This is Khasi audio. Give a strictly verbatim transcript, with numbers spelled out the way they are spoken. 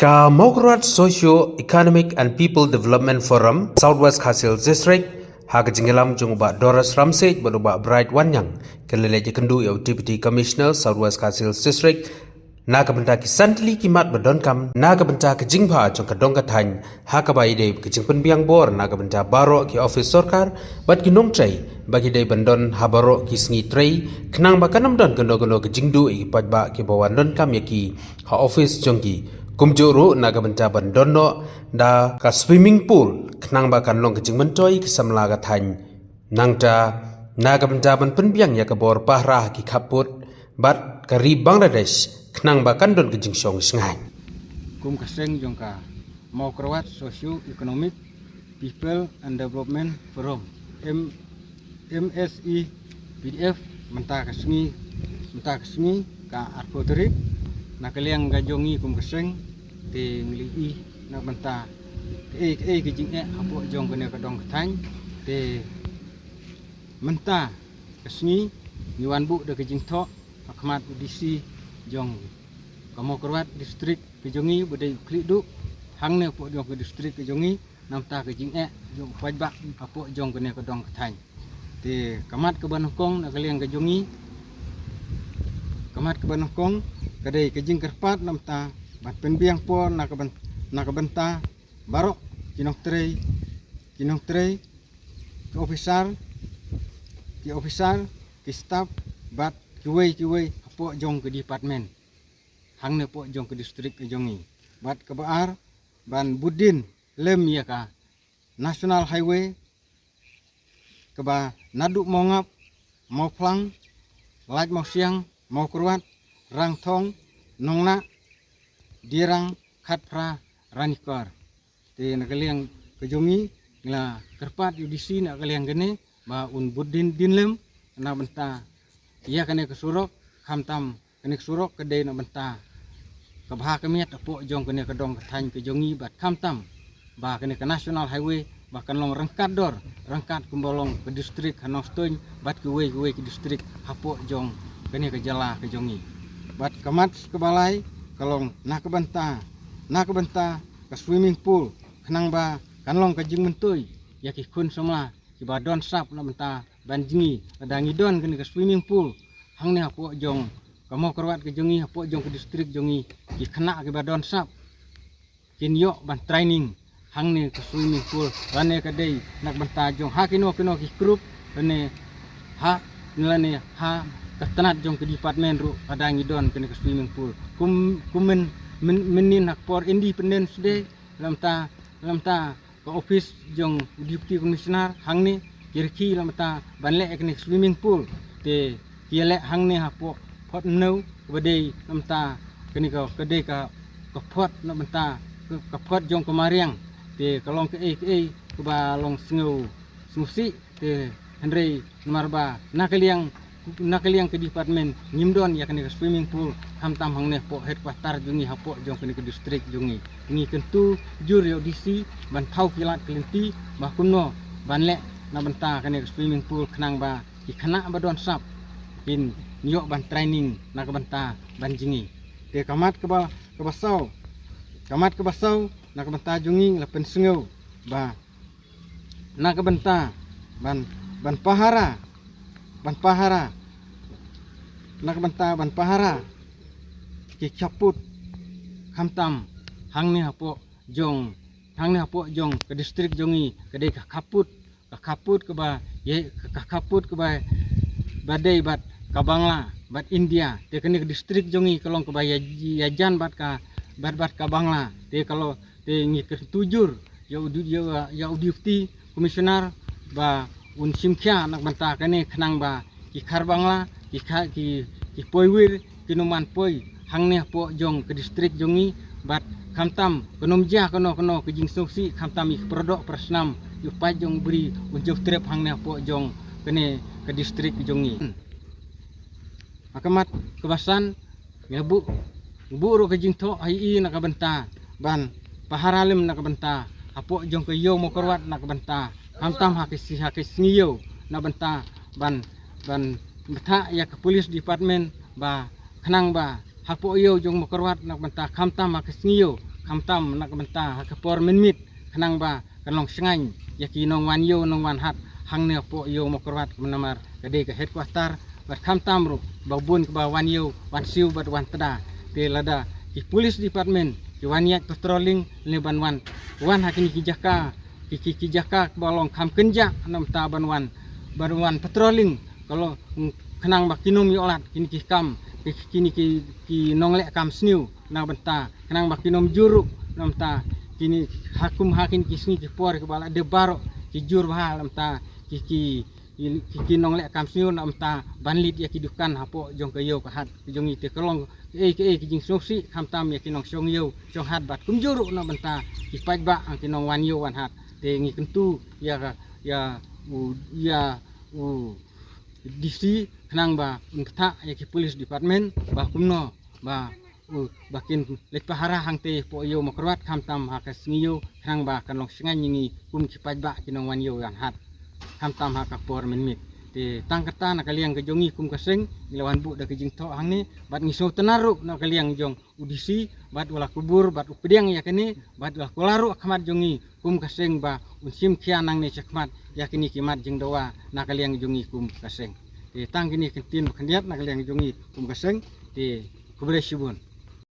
Ka Mawkyrwat Socio Economic and People Development Forum South West Khasi Hills District, ha ka jingïalam jong u Bah Doris Ramsiej bad u Bah Bright Wanniang, ka la leit ïakynduh ïa u Deputy Commissioner South West Khasi Hills District na ka bynta ki san tylli ki mat ba donkam na ka bynta ka jingbha jong ka dong ka thaiñ, ha kaba ïadei bad ka jingpynbiang bor na ka bynta baroh ki ophis sorkar bad ki nongtrei ba ki dei ban don ha baroh ki sngi trei, khnang ba kan ym don kano kano ka jingduh ïa ki paidbah kiba wan donkam ïa ki ha ophis jong ki. Kumjuh ruh na ka bynta ban don noh da ka swimming pool, khnang ba kan long ka jingmyntoi ki samla ka thaiñ. Nangta na ka bynta ban pynbiang ïa ka bor pahara ha ki khappud bad ka ri Bangladesh, khnang ba kan don ka jingshong shngaiñ. Kum ka seng jong ka Mawkyrwat Socio Economic People and Development Forum, M M S E P D F, mynta ka sngi, mynta ka sngi ka arphew tarik, na ka liang ka jong ngi kum ka seng, te ngi la ïohi na ka bynta kaei kaei ka jingeh hapoh jong kane ka dong ka thaiñ. Te mynta ka sngi ngi wan buh da ka jingthoh ha khmat u D C jong ka Mawkyrwat District ka jong ngi, ba dei u khlieh duh hangne hapoh jong ka district ka jong ngi, na ka bynta ka jingeh jong u paidbah hapoh jong kane ka dong ka thaiñ. Te ka mat kaba nyngkong na ka liang ka jong ngi, ka mat kaba nyngkong ka dei ka jingkyrpad na ka bynta ban pynbiang por na ka byn-, na ka bynta baroh ki nongtrei, ki nongtrei, ki officer, ki officer, ki staff bad kiwei kiwei hapoh jong ka department hangne hapoh jong ka district ka jong ngi. Bad kaba ar, ban bud din lem ïa ka National Highway kaba naduh Mawngap, Mawphlang, Lait Mawsiang, Mawkyrwat, Rangthong, Nongnah, Diarang, Khatphra, Ranikor. Te na ka liang ka jong ngi, ngi la kyrpad ïa u D C na ka liang kane ba un bud din, din lem na ka bynta ïa kane ka surok, khamtam kane ka surok ka dei na ka bynta ka bha ka miat hapoh jong kane ka dong ka thaiñ ka jong ngi, bad khamtam ba kane ka National Highway ba kan long ryngkat dor, ryngkat kumba long ka district ha Nongstoiñ bad kiwei kiwei ki district hapoh jong kane ka jylla ka jong ngi. Bad ka mat kaba lai ka long na ka bynta, na ka bynta ka swimming pool, khnang ba kan long ka jingmyntoi ïa ki khun samla kiba don sap na ka bynta ban jngi. Lada ngi don kane ka swimming pool hangne hapoh jong ka Mawkyrwat ka jong ngi, hapoh jong ka district jong ngi, ki khynnah kiba don sap kin ïoh ban training hangne ka swimming pool. Lane ka dei na ka bynta jong ha kino kino ki group, lane ha, lane ha ka tnat jong ka department ruh, lada ngi don kane ka swimming pool. Kum, kum myn, myn, mynnin ha ka por Independence Day, na ka bynta, na ka bynta ka office jong u Deputy Commissioner hangne ki rkhie na ka bynta ban leh ïa kane ka swimming pool. Te ki ïaleh hangne hapoh Phot Hynñiew kaba dei na ka bynta kane ka, ka dei ka, ka phot na ka bynta ka, ka phot jong ka mariang. Te ka long kaei kaei kaba long sngew, sngewsih. Te hynrei namar ba na ka liang, na ka liang ka department ngim don ïa kane ka swimming pool, khamtam hangne hapoh headquarter jong ngi, hapoh jong kane ka district jong ngi. Ngi kyntu jur ïa u D C ban thaw ki lad ki lynti ba kumno ban leh na ka bynta kane ka swimming pool, khnang ba ki khynnah ba don sap kin ïoh ban training na ka bynta ban jngi. Te ka mat kaba, kaba saw, ka mat kaba saw na ka bynta jong ngi, ngi la pynsngew ba na ka bynta ban, ban pahara, ban pahara, na ka bynta ban pahara ki khappud, khamtam hangne hapoh jong, hangne hapoh jong ka district jong ngi, ka dei ka khappud, ka khappud kaba ïa, ka khappud kaba, ba dei bad ka Bangla bad India. Te kane ka district jong ngi ka long kaba ïa, ïajan bad ka, bad, bad ka Bangla. Te ka long, te ngi kyntu jur ïa u D-, ïa, ïa u Deputy Commissioner ba un shim khia na ka bynta kane, khnang ba ki Khar Bangla, ki Kha-, ki, ki poi wir, kin ym man poi hangne hapoh jong ka district jong ngi. Bad khamtam kan ym jia kano kano ka jingsngewsih, khamtam ïa ki para doh para snam, ïa u paid jong u briew un jew trep hangne hapoh jong kane ka district jong ngi. Ha ka mat kaba san, ngi la buh, buh ruh ka jingthoh ha i na ka bynta ban pahara lem na ka bynta hapoh jong ka ïew Mawkyrwat na ka bynta, khamtam ha ka sngi, ha ka sngi ïew na ka bynta ban, ban bthah ïa ka police department ba khnang ba hapoh ïew jong Mawkyrwat na ka bynta, khamtam ha ka sngi ïew khamtam na ka bynta ha ka por mynmiet, khnang ba kan long shngaiñ ïa ki nongwan ïew nongwan hat hangne hapoh ïew Mawkyrwat, namar ka dei ka headquarter, bad khamtam ruh ba bun kiba wan ïew wan siew bad wan tda. Te lada ki police department ki wan ïaid patrolling ne ban wan, wan ha kine ki jaka, ki, ki, ki jaka ba long kham kynjah, namar ta ban wan, ban wan patrolling, ka long, mm, khnang ba kin ym ïoh lad kine ki kam, ki, ki, kine ki, ki nongleh kam sniew, na bynta khnang ba kin ym jur ruh, namar ta kine ha kum ha kine ki sngi ki por kiba la dep baroh ki jur bha, namar ta ki, ki, ki, ki, ki nongleh kam sniew, namar ta ban leit ïa ki dukan hapoh jong ka ïew ka hat jong ngi. Te ka long kaei kaei ki jingsngewsih khamtam ïa ki nongshong ïew shong hat bad kumjuh ruh na bynta ki paidbah, ha ki nongwan ïew wan hat. Te ngi kyntu ïa ka, ïa u, ïa u D C khnang ba un ktah ïa ki police department ba kumno ba, u, ba kin leit pahara hangte hapoh ïew Mawkyrwat khamtam ha ka sngi ïew, khnang ba kan long shngaiñ ïa ngi kum ki paidbah ki nongwan ïew wan hat khamtam ha ka por mynmiet. Te tang kata, na ka liang ka jong ngi kum ka seng, ngi la wan buh da ka jingthoh hangne, bad ngi sngewtynnad ruh na ka liang jong u D C, bad u la kubur bad u pdiang ïa kane, bad u la kular ruh ha khmat jong ngi kum ka seng ba un shim khia nangne shakhmat ïa kine ki mat jingdawa na ka liang jong ngi kum ka seng. Te tang kine ki ktien ba khyndiat na ka liang jong ngi kum ka seng. Te khublei shibun.